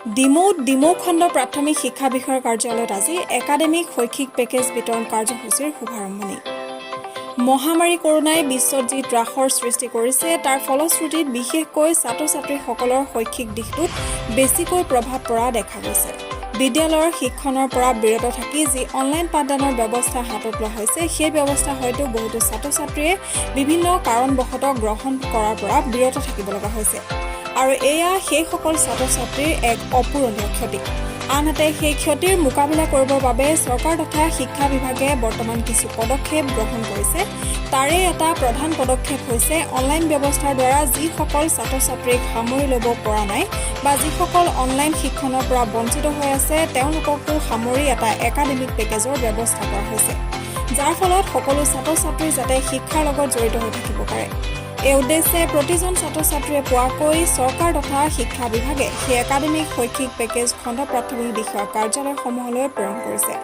ডিমৌত ডিমৌ খণ্ড প্ৰাথমিক শিক্ষা বিষয়াৰ কাৰ্যালয়ত আজি একাডেমিক শৈক্ষিক পেকেজ বিতৰণ কাৰ্যসূচীৰ শুভাৰম্ভণি। মহামাৰী কৰোণাই বিশ্বত যি ত্ৰাসৰ সৃষ্টি কৰিছে, তাৰ ফলশ্ৰুতিত বিশেষকৈ ছাত্ৰ ছাত্ৰীসকলৰ শৈক্ষিক দিশটোত বেছিকৈ প্ৰভাৱ পৰা দেখা গৈছে। বিদ্যালয়ৰ শিক্ষণৰ পৰা বিৰত থাকি যি অনলাইন পাঠদানৰ ব্যৱস্থা হাতত লোৱা হৈছে, সেই ব্যৱস্থা হয়তো বহুতো ছাত্ৰ ছাত্ৰীয়ে বিভিন্ন কাৰণবশতঃ গ্ৰহণ কৰাৰ পৰা বিৰত থাকিব লগা হৈছে আৰু এয়া সেইসকল ছাত্ৰ ছাত্ৰীৰ এক অপূৰণীয় ক্ষতি। আনহাতে সেই ক্ষতিৰ মোকাবিলা কৰিবৰ বাবে চৰকাৰ তথা শিক্ষা বিভাগে বৰ্তমান কিছু পদক্ষেপ গ্ৰহণ কৰিছে। তাৰে এটা প্ৰধান পদক্ষেপ হৈছে অনলাইন ব্যৱস্থাৰ দ্বাৰা যিসকল ছাত্ৰ ছাত্ৰীক সামৰি ল'ব পৰা নাই বা যিসকল অনলাইন শিক্ষণৰ পৰা বঞ্চিত হৈ আছে, তেওঁলোককো সামৰি এটা একাডেমিক পেকেজৰ ব্যৱস্থা কৰা হৈছে, যাৰ ফলত সকলো ছাত্ৰ ছাত্ৰী যাতে শিক্ষাৰ লগত জড়িত হৈ থাকিব পাৰে। এই উদ্দেশ্যে প্ৰতিজন ছাত্ৰ ছাত্ৰীয়ে পোৱাকৈ চৰকাৰ তথা শিক্ষা বিভাগে সেই একাডেমিক শৈক্ষিক পেকেজ খণ্ড প্ৰাথমিক বিষয়া কাৰ্যালয়সমূহলৈ প্ৰেৰণ কৰিছে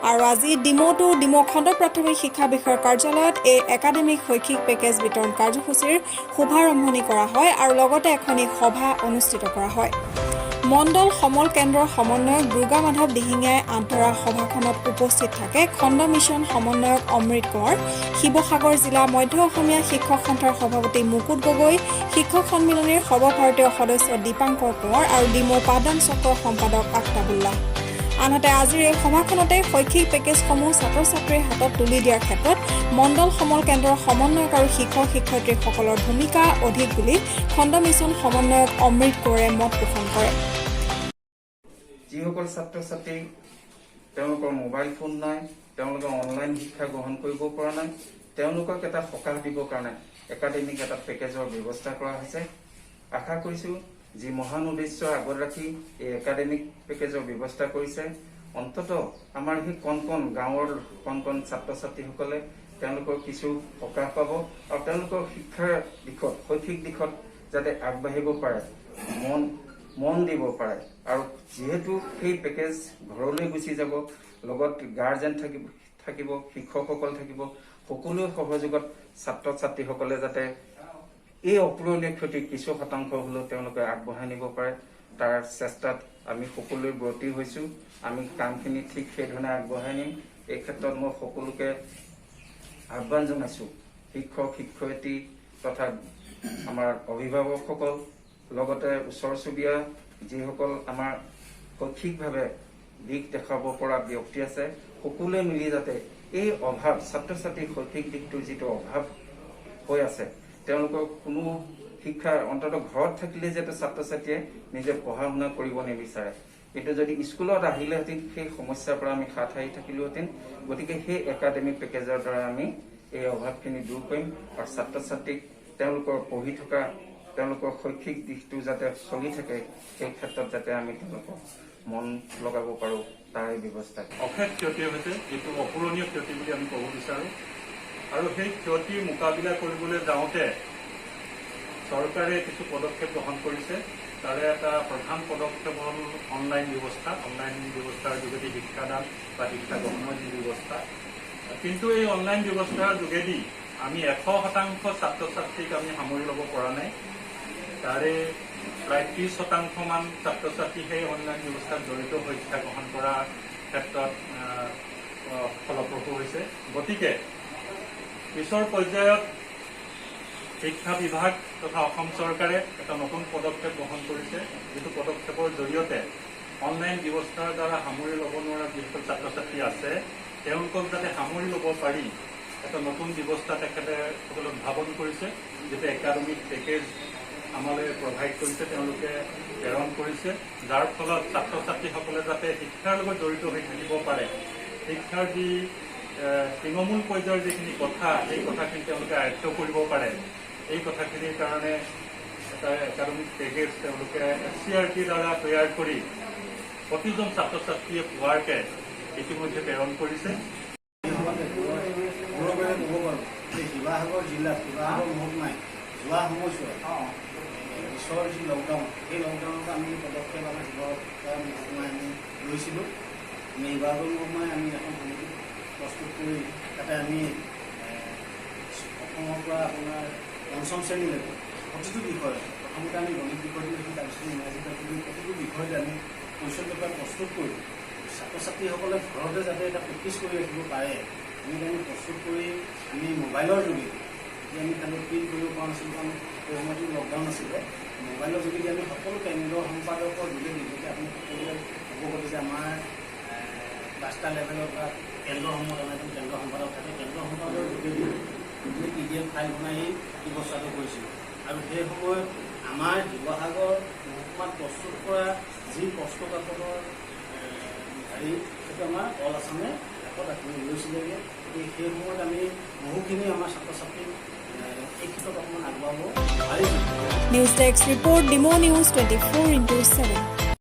আৰু আজি ডিমৌতো ডিমৌ খণ্ড প্ৰাথমিক শিক্ষা বিষয়াৰ কাৰ্যালয়ত এই একাডেমিক শৈক্ষিক পেকেজ বিতৰণ কাৰ্যসূচীৰ শুভাৰম্ভণি কৰা হয় আৰু লগতে এখনি সভা অনুষ্ঠিত কৰা হয়। মণ্ডল সমল কেন্দ্ৰৰ সমন্বয়ক দুৰ্গা মাধৱ দিহিঙীয়াই আঁত ধৰা সভাখনত উপস্থিত থাকে খণ্ড মিছন সমন্বয়ক অমৃত কোঁৱৰ, শিৱসাগৰ জিলা মধ্য অসমীয়া শিক্ষক সন্থাৰ সভাপতি মুকুট গগৈ, শিক্ষক সন্মিলনীৰ সৰ্বভাৰতীয় সদস্য দীপাংকৰ কোঁৱৰ আৰু ডিমৌ পাঠদান চক্ৰৰ সম্পাদক আখতাবুল্লাহ। আনহাতে আজিৰ এই সভাখনতে শৈক্ষিক পেকেজসমূহ ছাত্ৰ ছাত্ৰীৰ হাতত তুলি দিয়াৰ ক্ষেত্ৰত মণ্ডল সমল কেন্দ্ৰৰ সমন্বয়ক আৰু শিক্ষক শিক্ষয়িত্ৰীসকলৰ ভূমিকা অধিক বুলি খণ্ড মিছন সমন্বয়ক অমৃত কোঁৱৰে মত পোষণ কৰে। যিসকল ছাত্ৰ ছাত্ৰী তেওঁলোকৰ মোবাইল ফোন নাই, তেওঁলোকে অনলাইন শিক্ষা গ্ৰহণ কৰিব পৰা নাই, তেওঁলোকক এটা সকাহ দিবৰ কাৰণে একাডেমিক এটা পেকেজৰ ব্যৱস্থা কৰা হৈছে। আশা কৰিছো, যি মহান উদ্দেশ্য আগত ৰাখি এই একাডেমিক পেকেজৰ ব্যৱস্থা কৰিছে, অন্তত আমাৰ সেই কণ কণ গাঁৱৰ কণ কণ ছাত্ৰ ছাত্ৰীসকলে তেওঁলোকৰ কিছু সকাহ পাব আৰু তেওঁলোকৰ শিক্ষাৰ দিশত, শৈক্ষিক দিশত যাতে আগবাঢ়িব পাৰে, মন মন দিব পাৰে। আৰু যিহেতু সেই পেকেজ ঘৰলৈ গুচি যাব, লগত গাৰ্জেন থাকিব থাকিব শিক্ষকসকল থাকিব, সকলোৱে সহযোগত ছাত্ৰ ছাত্ৰীসকলে যাতে এই অপূৰণীয় ক্ষতি কিছু শতাংশ হ'লেও তেওঁলোকে আগবঢ়াই নিব পাৰে, তাৰ চেষ্টাত আমি সকলোৱে ব্ৰতী হৈছো। আমি কামখিনি ঠিক সেইধৰণে আগবঢ়াই নিম। এই ক্ষেত্ৰত মই সকলোকে আহ্বান জনাইছো, শিক্ষক শিক্ষয়িত্ৰী তথা আমাৰ অভিভাৱকসকল, লগতে ওচৰ চুবুৰীয়া যিসকল আমাৰ শৈক্ষিকভাৱে দিশ দেখুৱাব পৰা ব্যক্তি আছে, সকলোৱে মিলি যাতে এই অভাৱ, ছাত্ৰ ছাত্ৰীৰ শৈক্ষিক দিশটোৰ যিটো অভাৱ হৈ আছে, তেওঁলোকক কোনো শিক্ষা অন্ততঃ ঘৰত থাকিলে যিহেতু ছাত্ৰ ছাত্ৰীয়ে নিজে পঢ়া শুনা কৰিব নিবিচাৰে, কিন্তু যদি স্কুলত আহিলেহেঁতেন সেই সমস্যাৰ পৰা আমি হাত সাৰি থাকিলোহেঁতেন। গতিকে সেই একাডেমিক পেকেজৰ দ্বাৰা আমি এই অভাৱখিনি দূৰ কৰিম আৰু ছাত্ৰ ছাত্ৰীক তেওঁলোকৰ পঢ়ি থকা, তেওঁলোকৰ শৈক্ষিক দিশটো যাতে চলি থাকে, সেই ক্ষেত্ৰত যাতে আমি তেওঁলোকক মন লগাব পাৰোঁ, তাৰে ব্যৱস্থা। অশেষ ক্ষতি হৈছে, যিটো অপূৰণীয় ক্ষতি বুলি আমি ক'ব বিচাৰোঁ। আৰু সেই ক্ষতিৰ মোকাবিলা কৰিবলৈ যাওঁতে চৰকাৰে কিছু পদক্ষেপ গ্ৰহণ কৰিছে। তাৰে এটা প্ৰধান পদক্ষেপ হ'ল অনলাইন ব্যৱস্থা, অনলাইন ব্যৱস্থাৰ যোগেদি শিক্ষাদান বা শিক্ষা গ্ৰহণৰ যি ব্যৱস্থা। কিন্তু এই অনলাইন ব্যৱস্থাৰ যোগেদি আমি 100% ছাত্ৰ ছাত্ৰীক আমি সামৰি ল'ব পৰা নাই। তাৰে প্ৰায় 30%মান ছাত্ৰ ছাত্ৰী সেই অনলাইন ব্যৱস্থাত জড়িত হৈ শিক্ষা গ্ৰহণ কৰাৰ ক্ষেত্ৰত ফলপ্ৰসূ হৈছে। গতিকে পিছৰ পৰ্যায়ত শিক্ষা বিভাগ তথা অসম চৰকাৰে এটা নতুন পদক্ষেপ গ্ৰহণ কৰিছে, যিটো পদক্ষেপৰ জৰিয়তে অনলাইন ব্যৱস্থাৰ দ্বাৰা সামৰি ল'ব নোৱাৰা যিসকল ছাত্ৰ ছাত্ৰী আছে, তেওঁলোকক যাতে সামৰি ল'ব পাৰি, এটা নতুন ব্যৱস্থা তেখেতে সকলে উদ্ভাৱন কৰিছে, যিটো একাডেমিক পেকেজ আমালৈ প্ৰভাইড কৰিছে, তেওঁলোকে প্ৰেৰণ কৰিছে, যাৰ ফলত ছাত্ৰ ছাত্ৰীসকলে যাতে শিক্ষাৰ লগত জড়িত হৈ থাকিব পাৰে, শিক্ষাৰ যি তৃণমূল পৰ্যায়ৰ যিখিনি কথা, সেই কথাখিনি তেওঁলোকে আয়ত্ব কৰিব পাৰে। এই কথাখিনিৰ কাৰণে এটা একাডেমিক পেকেজ তেওঁলোকে এছচিইআৰটিৰ দ্বাৰা তৈয়াৰ কৰি প্ৰতিজন ছাত্ৰ ছাত্ৰীয়ে পোৱাকৈ ইতিমধ্যে প্ৰেৰণ কৰিছে। গৌৰৱেৰে ক'ব পাৰোঁ যে শিৱসাগৰ জিলাত, শিৱসাগৰ মহকুমাই যোৱা সময়ছোৱাত বিশ্বৰ যি লকডাউন, সেই লকডাউনত আমি পদক্ষেপ আমাৰ শিৱসাগৰ মহকুমাই আমি লৈছিলোঁ। আমি শিৱসাগৰ মহকুমাই আমি এখন সমিতি প্ৰস্তুত কৰি তাতে আমি অসমৰ পৰা আপোনাৰ পঞ্চম শ্ৰেণীলৈকে প্ৰতিটো বিষয়ত প্ৰথমতে আমি গণিত বিষয়টো লিখি, তাৰপিছত ইংৰাজী বিষয়টো, প্ৰতিটো বিষয়তে আমি কুৱেশ্যন পেপাৰ প্ৰস্তুত কৰি ছাত্ৰ ছাত্ৰীসকলে ঘৰতে যাতে এটা প্ৰেক্টিছ কৰি ৰাখিব পাৰে, এনেকৈ আমি প্ৰস্তুত কৰি আমি মোবাইলৰ যোগেদি, এতিয়া আমি খালি প্ৰিণ্ট কৰিব পৰা নাছিলোঁ, কাৰণ সেই সময়তো লকডাউন আছিলে, মোবাইলৰ যোগেদি আমি সকলো কেন্দ্ৰ সম্পাদকৰ যোগেদি, যেতিয়া আপুনি সকলোৱে অৱগত যে আমাৰ ক্লাষ্টাৰ লেভেলত বা কেন্দ্ৰসমূহত আমাৰ এজন কেন্দ্ৰ সম্পাদক থাকে, কেন্দ্ৰ সম্পাদকৰ যোগেদি আমি পিডিএফ ফাইল বনাই এই ব্যৱস্থাটো কৰিছিলোঁ। আৰু সেই সময়ত আমাৰ শিৱসাগৰ মহকুমাত প্ৰস্তুত কৰা যি প্ৰশ্ন কাকতৰ হেৰি, সেইটো আমাৰ অল আছামে শেষত আপুনি লৈছিলেগৈ। গতিকে সেই সময়ত আমি বহুখিনি আমাৰ ছাত্ৰ ছাত্ৰীক এই ক্ষেত্ৰত অকণমান আগবঢ়াব পাৰিছিলোঁ। News desk report, Dimow News 24x7.